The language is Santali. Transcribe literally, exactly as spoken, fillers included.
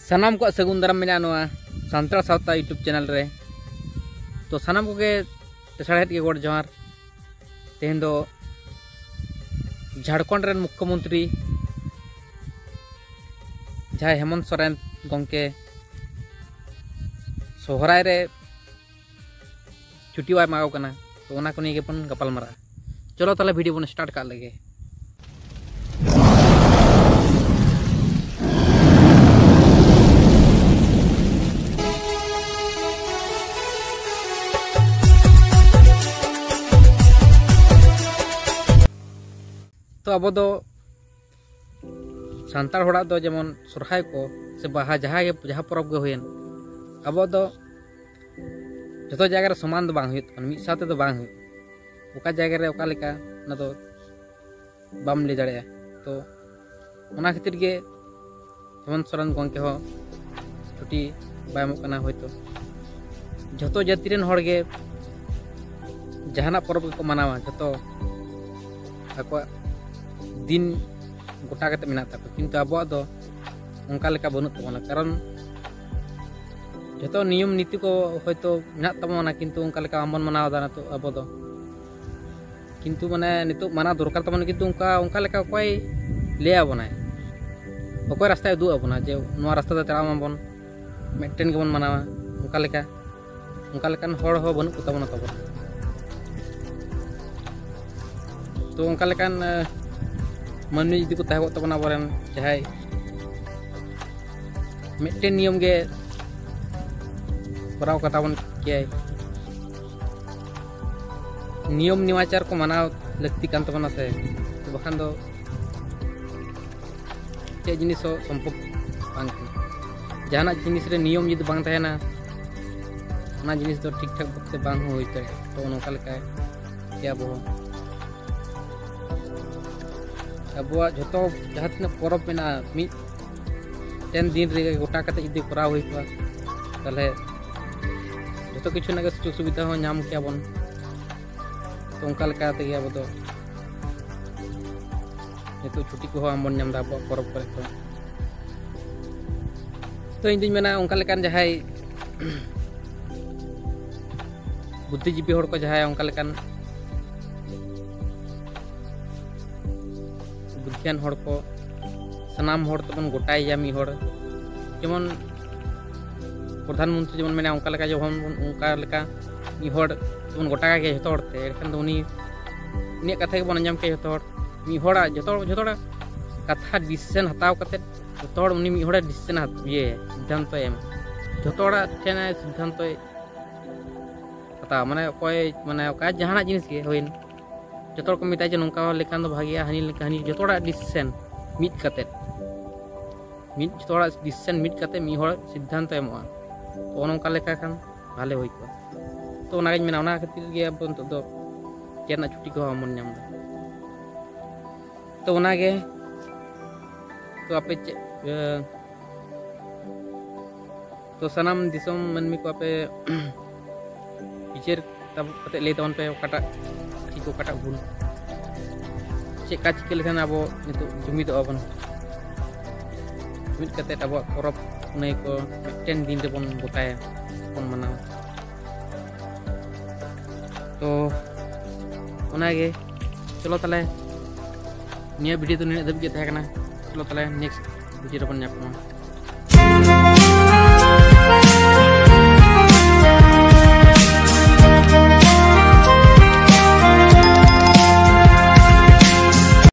ᱥᱟᱱᱟᱢ ᱠᱚᱣᱟᱜ ᱥᱟᱹᱜᱩᱱ ᱫᱟᱨᱟᱢ ᱢᱮᱱᱟᱜᱼᱟ ᱱᱚᱣᱟ ᱥᱟᱱᱛᱟᱲ ᱥᱟᱶᱛᱟ YouTube ᱪᱮᱱᱮᱞ ᱨᱮ᱾ ᱛᱚ ᱥᱟᱱᱟᱢ ᱠᱚᱜᱮ ᱞᱟᱥᱟᱲᱦᱮᱫ ᱜᱮ ᱜᱚᱰ ᱡᱚᱦᱟᱨ᱾ ᱛᱮᱦᱮᱧ ᱫᱚ ᱡᱷᱟᱲᱠᱷᱚᱸᱰ ᱨᱮᱱ ᱢᱩᱠᱠᱷᱚ ᱢᱚᱱᱛᱨᱤ ᱡᱟᱦᱟᱸᱭ ᱦᱮᱢᱚᱱᱛ ᱥᱚᱨᱮᱱ ᱜᱚᱢᱠᱮ ᱥᱚᱦᱨᱟᱭ ᱨᱮ ᱪᱷᱩᱴᱤ ᱵᱟᱭ ᱮᱢᱟ ᱠᱚ ᱠᱟᱱᱟ᱾ ᱛᱚ ᱚᱱᱟ ᱠᱚ ᱱᱤᱭᱮ ᱜᱮᱵᱚᱱ ᱜᱟᱯᱟᱞ ᱢᱟᱨᱟᱜᱼᱟ᱾ ᱪᱚᱞᱚ ᱛᱟᱦᱚᱞᱮ ᱵᱷᱤᱰᱤᱭᱳ ᱵᱚᱱ ᱥᱴᱟᱨᱴ ᱠᱟᱜ ᱞᱮᱜᱮ᱾ ᱛᱚ ᱟᱵᱚ ᱫᱚ ᱥᱟᱱᱛᱟᱲ ᱦᱚᱲᱟᱜ ᱫᱚ ᱡᱮᱢᱚᱱ ᱥᱚᱨᱦᱟᱭ ᱠᱚ ᱥᱮ ᱵᱟᱦᱟ, ᱡᱟᱦᱟᱸ ᱜᱮ, ᱡᱟᱦᱟᱸ ᱯᱚᱨᱚᱵᱽ ᱜᱮ ᱦᱩᱭᱮᱱ, ᱟᱵᱚ ᱫᱚ ᱡᱚᱛᱚ ᱡᱟᱭᱜᱟ ᱨᱮ ᱥᱚᱢᱟᱱ ᱫᱚ ᱵᱟᱝ ᱦᱩᱭᱩᱜ ᱛᱟᱵᱚᱱᱟ, ᱢᱤᱫ ᱥᱟᱶ ᱛᱮᱫᱚ ᱵᱟᱝ ᱦᱩᱭᱩᱜᱼᱟ᱾ ᱚᱠᱟ ᱡᱟᱭᱜᱟ ᱨᱮ ᱚᱠᱟ ᱞᱮᱠᱟ, ᱚᱱᱟ ᱫᱚ ᱵᱟᱢ ᱞᱟᱹᱭ ᱫᱟᱲᱮᱭᱟᱜᱼᱟ᱾ ᱛᱚ ᱚᱱᱟ ᱠᱷᱟᱹᱛᱤᱨ ᱜᱮ ᱦᱮᱢᱚᱱᱛ ᱥᱚᱨᱮᱱ ᱜᱚᱢᱠᱮ ᱦᱚᱸ ᱪᱷᱩᱴᱤ ᱵᱟᱭ ᱮᱢᱚᱜ ᱠᱟᱱᱟ᱾ ᱦᱚᱭᱛᱳ ᱡᱷᱚᱛᱚ ᱡᱟᱹᱛᱤ ᱨᱮᱱ ᱦᱚᱲ ᱜᱮ ᱡᱟᱦᱟᱱᱟᱜ ᱯᱚᱨᱚᱵᱽ ᱜᱮᱠᱚ ᱢᱟᱱᱟᱣᱟ, ᱡᱷᱚᱛᱚ ᱟᱠᱚᱣᱟᱜ ᱫᱤᱱ ᱜᱚᱴᱟ ᱠᱟᱛᱮ ᱢᱮᱱᱟᱜ ᱛᱟᱠᱚᱣᱟ, ᱠᱤᱱᱛᱩ ᱟᱵᱚᱣᱟᱜ ᱫᱚ ᱚᱱᱠᱟ ᱞᱮᱠᱟ ᱵᱟᱹᱱᱩᱜ ᱛᱟᱵᱚᱱᱟ᱾ ᱠᱟᱨᱚᱱ ᱡᱷᱚᱛᱚ ᱱᱤᱭᱚᱢ ᱱᱤᱛᱤ ᱠᱚ ᱦᱚᱭᱛᱳ ᱢᱮᱱᱟᱜ ᱛᱟᱵᱚᱱᱟ, ᱠᱤᱱᱛᱩ ᱚᱱᱠᱟ ᱞᱮᱠᱟ ᱵᱟᱝᱵᱚᱱ ᱢᱟᱱᱟᱣ ᱮᱫᱟ ᱱᱤᱛᱚᱜ ᱟᱵᱚ ᱫᱚ᱾ ᱠᱤᱱᱛᱩ ᱢᱟᱱᱮ ᱱᱤᱛᱚᱜ ᱢᱟᱱᱟᱣ ᱫᱚᱨᱠᱟᱨ ᱛᱟᱵᱚᱱ, ᱠᱤᱱᱛᱩ ᱚᱱᱠᱟ, ᱚᱱᱠᱟ ᱞᱮᱠᱟ ᱚᱠᱚᱭ ᱞᱟᱹᱭ ᱟᱵᱚᱱᱟᱭ? ᱚᱠᱚᱭ ᱨᱟᱥᱛᱟᱭ ᱩᱫᱩᱜ ᱟᱵᱚᱱᱟ ᱡᱮ ᱱᱚᱣᱟ ᱨᱟᱥᱛᱟ ᱛᱮ ᱛᱟᱲᱟᱢ ᱟᱵᱚᱱ, ᱢᱤᱫᱴᱮᱱ ᱜᱮᱵᱚᱱ ᱢᱟᱱᱟᱣᱟ? ᱚᱱᱠᱟ ᱞᱮᱠᱟ, ᱚᱱᱠᱟ ᱞᱮᱠᱟᱱ ᱦᱚᱲ ᱦᱚᱸ ᱵᱟᱹᱱᱩᱜ ᱠᱚᱛᱟ ᱵᱚᱱᱟ ᱛᱟᱵᱚᱱ᱾ ᱛᱚ ᱚᱱᱠᱟ ᱞᱮᱠᱟᱱ, ᱟᱸ, ᱢᱟᱹᱱᱢᱤ ᱡᱩᱫᱤ ᱠᱚ ᱛᱟᱦᱮᱸ ᱠᱚᱜ ᱛᱟᱵᱚᱱᱟ, ᱟᱵᱚᱨᱮᱱ ᱡᱟᱦᱟᱸᱭ ᱢᱤᱫᱴᱮᱱ ᱱᱤᱭᱚᱢ ᱜᱮ ᱠᱚᱨᱟᱣ ᱠᱟᱛᱟ ᱵᱚᱱ ᱠᱮᱭᱟᱭ, ᱱᱤᱭᱚᱢ ᱱᱮᱢᱟᱪᱟᱨ ᱠᱚ ᱢᱟᱱᱟᱣ ᱞᱟᱹᱠᱛᱤ ᱠᱟᱱ ᱛᱟᱵᱚᱱᱟ ᱥᱮ, ᱛᱚ ᱵᱟᱠᱷᱟᱱ ᱫᱚ ᱪᱮᱫ ᱡᱤᱱᱤᱥ ᱦᱚᱸ ᱥᱚᱢᱵᱷᱚᱵ ᱵᱟᱝ ᱠᱟᱱᱟ᱾ ᱡᱟᱦᱟᱱᱟᱜ ᱡᱤᱱᱤᱥ ᱨᱮ ᱱᱤᱭᱚᱢ ᱡᱩᱫᱤ ᱵᱟᱝ ᱛᱟᱦᱮᱱᱟ, ᱚᱱᱟ ᱡᱤᱱᱤᱥ ᱫᱚ ᱴᱷᱤᱠ ᱴᱷᱟᱠ ᱵᱷᱟᱵᱛᱮ ᱵᱟᱝ ᱦᱚᱸ ᱦᱩᱭ ᱫᱟᱲᱮᱭᱟᱜᱼᱟ᱾ ᱛᱚ ᱱᱚᱝᱠᱟ ᱞᱮᱠᱟ ᱜᱮ ᱟᱵᱚ ᱦᱚᱸ, ᱟᱵᱚᱣᱟᱜ ᱡᱷᱚᱛᱚ ᱡᱟᱦᱟᱸ ᱛᱤᱱᱟᱹᱜ ᱯᱚᱨᱚᱵᱽ ᱢᱮᱱᱟᱜᱼᱟ, ᱢᱤᱫᱴᱮᱱ ᱫᱤᱱ ᱨᱮᱜᱮ ᱜᱚᱴᱟ ᱠᱟᱛᱮ ᱡᱩᱫᱤ ᱠᱚᱨᱟᱣ ᱦᱩᱭ ᱠᱚᱜᱼᱟ, ᱛᱟᱦᱚᱞᱮ ᱡᱷᱚᱛᱚ ᱠᱤᱪᱷᱩ ᱨᱮᱱᱟᱜ ᱜᱮ ᱥᱩᱡᱳᱜᱽ ᱥᱩᱵᱤᱫᱷᱟ ᱦᱚᱸ ᱧᱟᱢ ᱠᱮᱭᱟ ᱵᱚᱱ᱾ ᱛᱚ ᱚᱱᱠᱟ ᱞᱮᱠᱟ ᱛᱮᱜᱮ ᱟᱵᱚ ᱫᱚ ᱱᱤᱛᱚᱜ ᱪᱷᱩᱴᱤ ᱠᱚᱦᱚᱸ ᱵᱟᱝᱵᱚᱱ ᱧᱟᱢ ᱮᱫᱟ ᱟᱵᱚᱣᱟᱜ ᱯᱚᱨᱚᱵᱽ ᱠᱚᱨᱮ ᱫᱚ᱾ ᱛᱚ ᱤᱧ ᱫᱩᱧ ᱢᱮᱱᱟ, ᱚᱱᱠᱟ ᱞᱮᱠᱟᱱ ᱡᱟᱦᱟᱸᱭ ᱵᱩᱫᱽᱫᱷᱤᱡᱤᱵᱤ ᱦᱚᱲ ᱠᱚ, ᱡᱟᱦᱟᱸᱭ ᱚᱱᱠᱟ ᱞᱮᱠᱟᱱ ᱵᱩᱫᱽᱫᱷᱤᱭᱟᱱ ᱦᱚᱲ ᱠᱚ, ᱥᱟᱱᱟᱢ ᱦᱚᱲ ᱛᱮᱵᱚᱱ ᱜᱚᱴᱟᱭᱮᱭᱟ ᱢᱤᱫ ᱦᱚᱲ᱾ ᱡᱮᱢᱚᱱ ᱯᱨᱚᱫᱷᱟᱱ ᱢᱚᱱᱛᱨᱤ ᱡᱮᱢᱚᱱ ᱢᱮᱱᱟᱭᱟ, ᱚᱱᱠᱟ ᱞᱮᱠᱟ ᱡᱮᱢᱚᱱ ᱵᱚᱱ, ᱚᱱᱠᱟ ᱞᱮᱠᱟ ᱢᱤᱫ ᱦᱚᱲ ᱛᱮᱵᱚᱱ ᱜᱚᱴᱟ ᱠᱟᱭᱟ ᱡᱚᱛᱚ ᱦᱚᱲ ᱛᱮ᱾ ᱮᱱᱠᱷᱟᱱ ᱫᱚ ᱩᱱᱤ, ᱩᱱᱤᱭᱟᱜ ᱠᱟᱛᱷᱟ ᱜᱮᱵᱚᱱ ᱟᱸᱡᱚᱢ ᱠᱮᱭᱟ ᱡᱚᱛᱚ ᱦᱚᱲ᱾ ᱢᱤᱫ ᱦᱚᱲᱟᱜ, ᱡᱚᱛᱚ, ᱡᱚᱛᱚ ᱦᱚᱲᱟᱜ ᱠᱟᱛᱷᱟ ᱰᱤᱥᱤᱥᱮᱱ ᱦᱟᱛᱟᱣ ᱠᱟᱛᱮ, ᱡᱚᱛᱚ ᱦᱚᱲ ᱩᱱᱤ ᱢᱤᱫ ᱦᱚᱲᱟᱜ ᱰᱤᱥᱤᱥᱮᱱ ᱤᱭᱟᱹ ᱥᱤᱫᱽᱫᱷᱟᱱᱛᱚᱭ ᱮᱢᱟ᱾ ᱡᱚᱛᱚ ᱦᱚᱲᱟᱜ ᱴᱷᱮᱱ ᱥᱤᱫᱽᱫᱷᱟᱱᱛᱚᱭ ᱦᱟᱛᱟᱣᱟ᱾ ᱢᱟᱱᱮ ᱚᱠᱚᱭ, ᱢᱟᱱᱮ ᱚᱠᱟ ᱡᱟᱦᱟᱱᱟᱜ ᱡᱤᱱᱤᱥ ᱜᱮ ᱦᱩᱭᱮᱱ, ᱡᱚᱛᱚ ᱦᱚᱲ ᱠᱚ ᱢᱮᱛᱟᱭᱟ ᱡᱮ ᱱᱚᱝᱠᱟ ᱞᱮᱠᱷᱟᱱ ᱫᱚ ᱵᱷᱟᱜᱮᱜᱼᱟ, ᱦᱟᱹᱱᱤ ᱞᱮᱠᱟ ᱦᱟᱹᱱᱤ, ᱡᱚᱛᱚ ᱦᱚᱲᱟᱜ ᱰᱤᱥᱤᱥᱮᱱ ᱢᱤᱫ ᱠᱟᱛᱮ, ᱢᱤᱫ, ᱡᱚᱛᱚ ᱦᱚᱲᱟᱜ ᱰᱤᱥᱤᱥᱮᱱ ᱢᱤᱫ ᱠᱟᱛᱮ ᱢᱤᱫ ᱦᱚᱲ ᱥᱤᱫᱽᱫᱷᱟᱱᱛᱚ ᱮᱢᱚᱜᱼᱟ᱾ ᱛᱚ ᱚᱱᱮ ᱚᱱᱠᱟ ᱞᱮᱠᱟ ᱠᱷᱟᱱ ᱵᱷᱟᱞᱮ ᱦᱩᱭ ᱠᱚᱜᱼᱟ᱾ ᱛᱚ ᱚᱱᱟᱜᱤᱧ ᱢᱮᱱᱟ, ᱚᱱᱟ ᱠᱷᱟᱹᱛᱤᱨ ᱜᱮ ᱟᱵᱚ ᱱᱤᱛᱚᱜ ᱫᱚ ᱪᱮᱫ ᱨᱮᱱᱟᱜ ᱪᱷᱩᱴᱤ ᱠᱚᱦᱚᱸ ᱵᱟᱵᱚᱱ ᱧᱟᱢ ᱮᱫᱟ᱾ ᱛᱚ ᱚᱱᱟᱜᱮ, ᱛᱚ ᱟᱯᱮ ᱪᱮᱫ, ᱮ, ᱛᱚ ᱥᱟᱱᱟᱢ ᱫᱤᱥᱚᱢ ᱢᱟᱹᱱᱢᱤ ᱠᱚ, ᱟᱯᱮ ᱵᱤᱪᱟᱹᱨ ᱛᱟᱵ-, ᱠᱟᱛᱮ ᱞᱟᱹᱭ ᱛᱟᱵᱚᱱ ᱯᱮ, ᱚᱠᱟᱴᱟᱜ ᱴᱷᱤᱠ, ᱚᱠᱟᱴᱟᱜ ᱵᱷᱩᱞ, ᱪᱮᱫ ᱠᱟ ᱪᱤᱠᱟᱹ ᱞᱮᱠᱷᱟᱱ ᱟᱵᱚ ᱱᱤᱛᱚᱜ ᱡᱩᱢᱤᱫᱚᱜᱼᱟ ᱵᱚᱱ, ᱡᱩᱢᱤᱫ ᱠᱟᱛᱮ ᱟᱵᱚᱣᱟᱜ ᱯᱚᱨᱚᱵᱽ ᱯᱩᱱᱟᱹᱭ ᱠᱚ ᱢᱤᱫᱴᱮᱱ ᱫᱤᱱ ᱨᱮᱵᱚᱱ ᱜᱚᱴᱟᱭᱟ, ᱵᱚᱱ ᱢᱟᱱᱟᱣᱟ᱾ ᱛᱚ ᱚᱱᱟᱜᱮ, ᱪᱚᱞᱚ ᱛᱟᱦᱞᱮ ᱱᱤᱭᱟᱹ ᱵᱷᱤᱰᱤᱭᱳ ᱫᱚ ᱱᱤᱱᱟᱹᱜ ᱫᱷᱟᱹᱵᱤᱡ ᱜᱮ ᱛᱟᱦᱮᱸ ᱠᱟᱱᱟ᱾ ᱪᱚᱞᱚ ᱛᱟᱦᱞᱮ ᱱᱮᱠᱥᱴ ᱵᱷᱤᱰᱤᱭᱳ ᱨᱮᱵᱚᱱ ᱧᱟᱯᱟᱢᱟ᱾